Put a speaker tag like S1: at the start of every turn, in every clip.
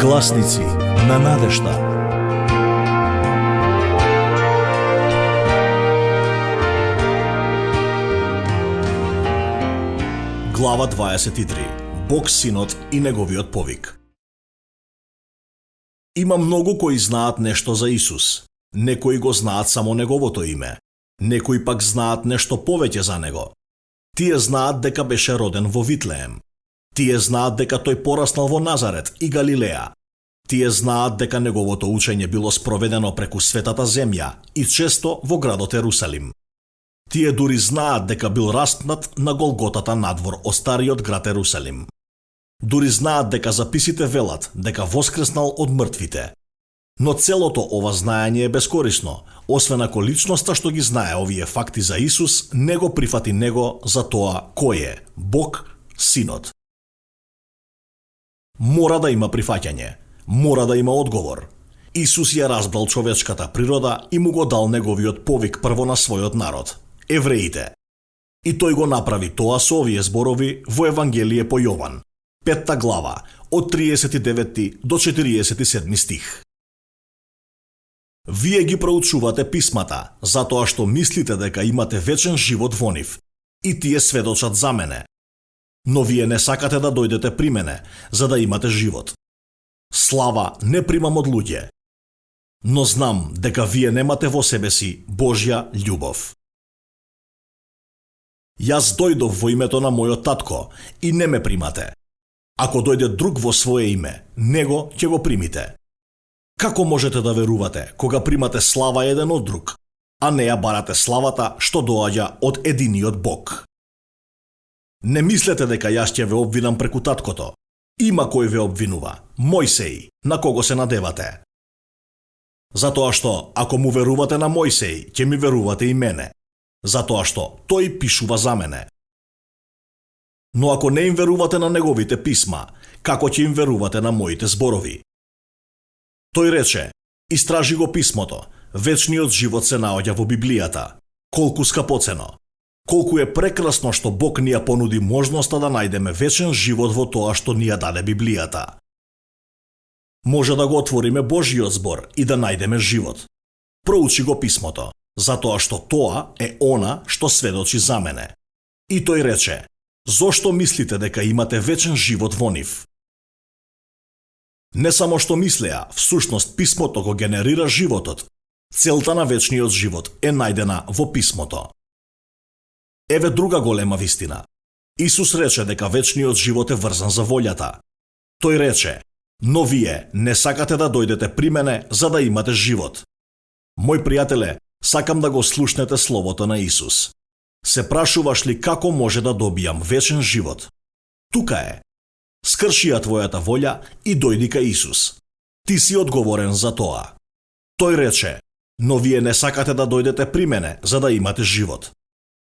S1: Гласници на надежта. Глава 23. Бог Синот и неговиот повик. Има многу кои знаат нешто за Исус. Некои го знаат само неговото име. Некои пак знаат нешто повеќе за него. Тие знаат дека беше роден во Витлеем. Тие знаат дека тој пораснал во Назарет и Галилеја. Тие знаат дека неговото учење било спроведено преку светата земја и често во градот Ерусалим. Тие дури знаат дека бил распнат на Голготата надвор од стариот град Ерусалим. Дури знаат дека записите велат дека воскреснал од мртвите. Но целото ова знаење е бескорисно, освен ако личноста што ги знае овие факти за Исус не го прифати него за тоа кој е Бог Синот. Мора да има прифаќање, мора да има одговор. Исус ја разбрал човечката природа и му го дал неговиот повик прво на својот народ, евреите. И тој го направи тоа со овие зборови во Евангелие по Јован, 5 глава, од 39 до 47 стих. Вие ги проучувате писмата, затоа што мислите дека имате вечен живот во нив, и тие сведочат за мене. Но вие не сакате да дојдете при мене, за да имате живот. Слава не примам од луѓе, но знам дека вие немате во себе си Божја љубов. Јас дојдов во името на мојот татко и не ме примате. Ако дојде друг во свое име, него ќе го примите. Како можете да верувате кога примате слава еден од друг, а не ја барате славата што доаѓа од единиот Бог? Не мислете дека јас ќе ве обвинам преку таткото. Има кој ве обвинува, Мојсеј, на кого се надевате. Затоа што, ако му верувате на Мојсеј, ќе ми верувате и мене. Затоа што тој пишува за мене. Но ако не им верувате на неговите писма, како ќе им верувате на моите зборови? Тој рече, истражи го писмото, вечниот живот се наоѓа во Библијата. Колку скапоцено! Колку е прекрасно што Бог ни ја понуди можноста да најдеме вечен живот во тоа што ни ја даде Библијата. Може да го отвориме Божјиот збор и да најдеме живот. Проучи го писмото, затоа што тоа е она што сведочи за мене. И тој рече, зошто мислите дека имате вечен живот во нив? Не само што мислеа, всушност писмото го генерира животот. Целта на вечниот живот е најдена во писмото. Еве друга голема вистина. Исус рече дека вечниот живот е врзан за волјата. Тој рече, но вие не сакате да дојдете при мене за да имате живот. Мој пријателе, сакам да го слушнете словото на Исус. Се прашуваш ли како може да добијам вечен живот? Тука е. Скрши ја твојата волја и дојди кај Исус. Ти си одговорен за тоа. Тој рече, но вие не сакате да дојдете при мене за да имате живот.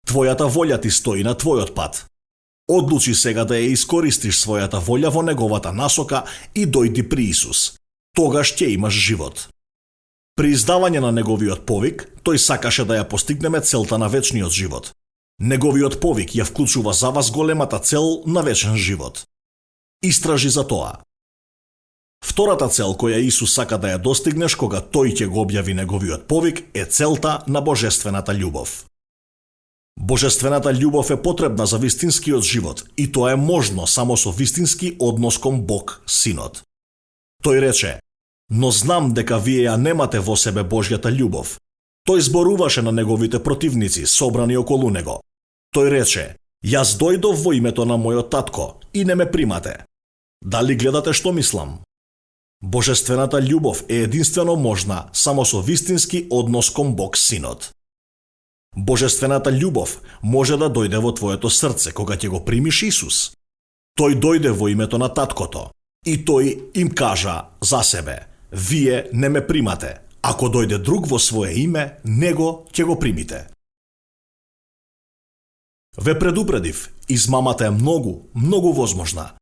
S1: Твојата волја ти стои на твојот пат. Одлучи сега да ја искористиш својата волја во неговата насока и дојди при Исус. Тогаш ќе имаш живот. При издавање на неговиот повик, тој сакаше да ја постигнеме целта на вечниот живот. Неговиот повик ја вклучува за вас големата цел на вечен живот. Истражи за тоа. Втората цел која Исус сака да ја достигнеш кога тој ќе го објави неговиот повик е целта на божествената љубов. Божествената љубов е потребна за вистинскиот живот и тоа е можно само со вистински однос кон Бог Синот. Тој рече, но знам дека вие ја немате во себе Божјата љубов. Тој зборуваше на неговите противници, собрани околу него. Тој рече, јас дојдов во името на мојот татко и не ме примате. Дали гледате што мислам? Божествената љубов е единствено можна само со вистински однос кон Бог Синот. Божествената љубов може да дојде во твоето срце кога ќе го примиш Исус. Тој дојде во името на таткото и тој им кажа за себе, вие не ме примате. Ако дојде друг во свое име, него ќе го примите. Ве предупредив, измамата е многу возможна.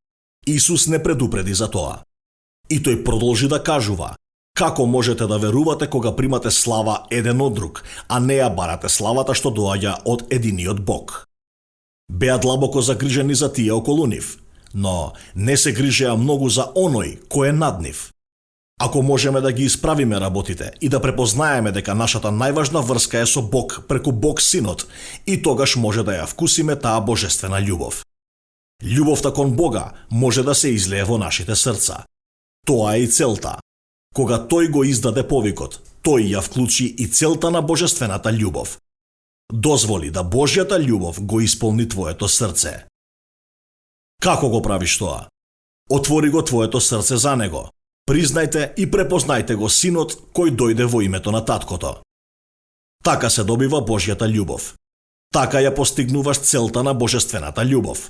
S1: Исус не предупреди за тоа. И тој продолжи да кажува, како можете да верувате кога примате слава еден од друг, а не ја барате славата што доаѓа од единиот Бог? Беа длабоко загрижени за тие околу нив. но не се грижеа многу за оној кој е над нив. Ако можеме да ги исправиме работите и да препознаеме дека нашата најважна врска е со Бог преку Бог Синот, и тогаш може да ја вкусиме таа божествена љубов. Љубовта кон Бога може да се излее во нашите срца. Тоа е и целта. Кога тој го издаде повикот, тој ја вклучи и целта на божествената љубов. Дозволи да Божјата љубов го исполни твоето срце. Како го правиш тоа? Отвори го твоето срце за него. Признајте и препознајте го Синот кој дојде во името на Таткото. Така се добива Божјата љубов. Така ја постигнуваш целта на божествената љубов.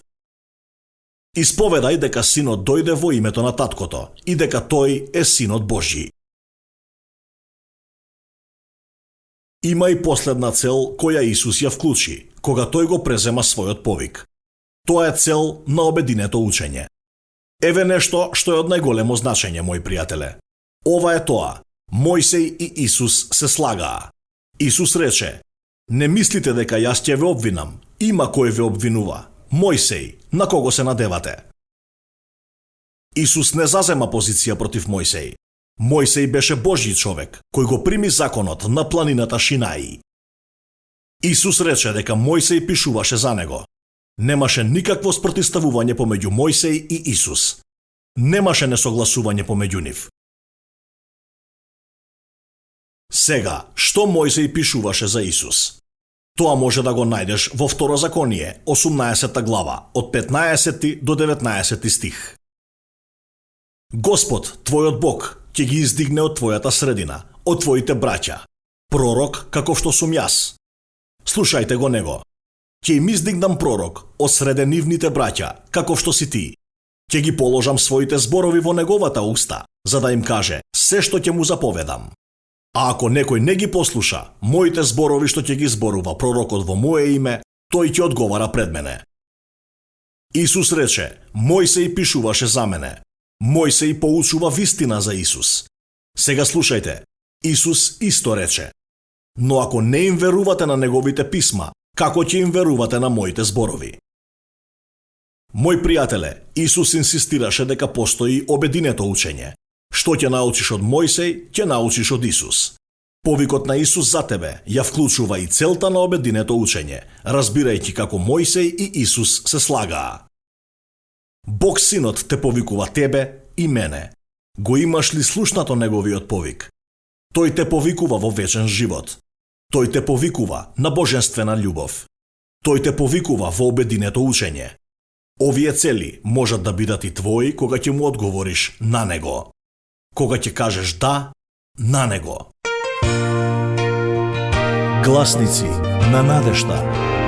S1: Исповедај дека Синот дојде во името на Таткото и дека тој е Синот Божји. Има и последна цел која Исус ја вклучи, кога тој го презема својот повик. Тоа е цел на обединето учење. Еве нешто што е од најголемо значење, мои пријателе. Ова е тоа. Мојсей и Исус се слагаа. Исус рече: не мислите дека јас ќе ве обвинам. Има кој ве обвинува. Мојсей, на кого се надевате? Исус не зазема позиција против Мојсей. Мојсей беше Божји човек, кој го прими законот на планината Шинаи. Исус рече дека Мојсей пишуваше за него. Немаше никакво спротивставување помеѓу Мојсей и Исус. Немаше несогласување помеѓу нив. Сега, што Мојсей пишуваше за Исус? Тоа може да го најдеш во Второзаконие, 18 глава, од 15 до 19 стих. Господ, твојот Бог, ќе ги издигне од твојата средина, од твоите браќа, пророк каков што сум јас. Слушајте го него. Ќе им издигнам пророк од среде нивните браќа, каков што си ти. Ќе ги положам своите зборови во неговата уста, за да им каже се што ќе му заповедам. А ако некој не ги послуша, моите зборови што ќе ги зборува пророкот во мое име, тој ќе одговара пред мене. Исус рече: Мојсей пишуваше за мене. Мојсей поучува вистина за Исус. Сега слушајте, Исус исто рече: но ако не им верувате на неговите писма, како ќе им верувате на моите зборови? Мој пријателе, Исус инсистираше дека постои обединето учење. Што ќе научиш од Мојсей, ќе научиш од Исус. Повикот на Исус за тебе ја вклучува и целта на обединето учење, разбирајќи како Мојсей и Исус се слагаа. Бог Синот те повикува тебе и мене. Го имаш ли слушнато неговиот повик? Тој те повикува во вечен живот. Тој те повикува на божествена љубов. Тој те повикува во обединето учење. Овие цели можат да бидат и твои кога ќе му одговориш на него. Кога ќе кажеш да на него. Гласници на надежта.